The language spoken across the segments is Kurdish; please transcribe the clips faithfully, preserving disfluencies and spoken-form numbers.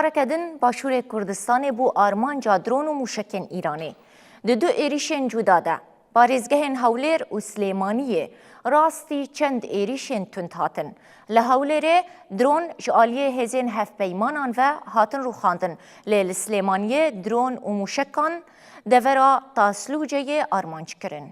Hejmareke din Başûrê Kurdistanê bû armanca dron û mûşekên Îranê. Di du êrîşên cuda de, parêzgehên Hewlêr û Silêmaniyê rastî çend êrîşên tund hatin. Li Hewlêrê dron ji aliyê hêzên hevpeymanan ve hatin rûxandin, lê li Silêmaniyê dron û mûşekan devera Taslûceyê armanc kirin.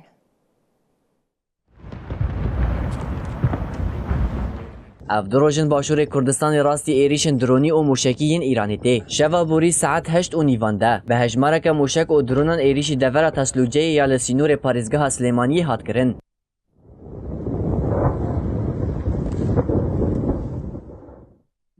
Ev du roj in Başûrê Kurdistanê rastî êrîşên dronî û mûşekî yên Îranê tê. Şeva borî saet heşt û nîvan de bi hejmareke mûşek û dronan êrîşî devera Taslûceyê ya li sînorê parêzgeha Silêmaniyê hat kirin.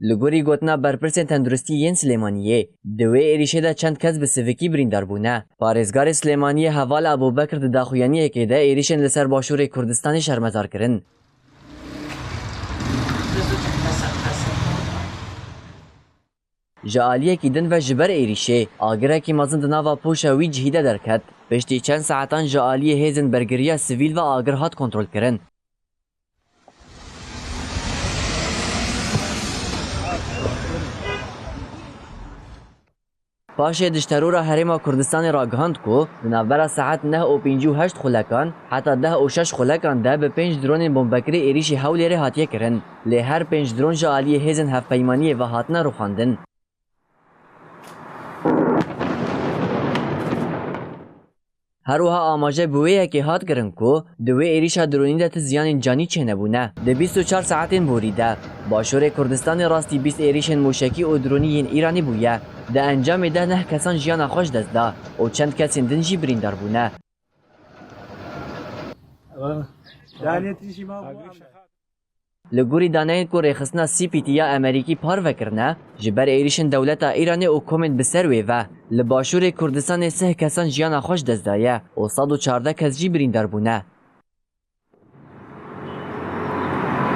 Li gorî gotina berpirsên tenduristî yên Silêmaniyê, di wê êrîşê de çend kes bi sivikî birîndar bûne. Parêzgarê Silêmaniyê Heval Ebûbekir di daxuyaniyekê de êrîşên li ser Başûrê Kurdistanê şermezar kirin. Ji aliyekî din ve ji ber êrîşê, agirekî mezin di nava poşa wî cihî de derket. Piştî çend saetan ji aliyê hêzên bergiriya sivîl ve agir hat kontrolkirin. Paşê Dişterora Herêma Kurdistanê ragihand ku di navbera saet neh û pêncî û heşt xulekan heta deh û şeş xulekan de bi pênc dronên bombekirî êrîşî Hewlêrê hatiye kirin. Lê her pênc dron ji aliyê hêzên hevpeymaniyê ve hatine rûxandin. Her wiha amaje bi wê yekê hat kirin ku di wê êrîşa dronî de ti ziyanên canî çênebûne. Di bîst û çar saetên borî de Başûrê Kurdistanê rastî bîst êrîşên mûşekî û dronî yên Îranê bûye. Di encamê de neh kesan jiyana xwe ji dest da û çend kesên din jî birîndar bûne. Li gorî daneyên ku rêxistina C P T ya Amerîkî parve kirine, ji ber êrîşên dewleta Îranê û komên bi ser wê ve, li Başûrê Kurdistanê sih kesan jiyana xwe ji dest daye û sed û çardeh kes jî birîndar bûne.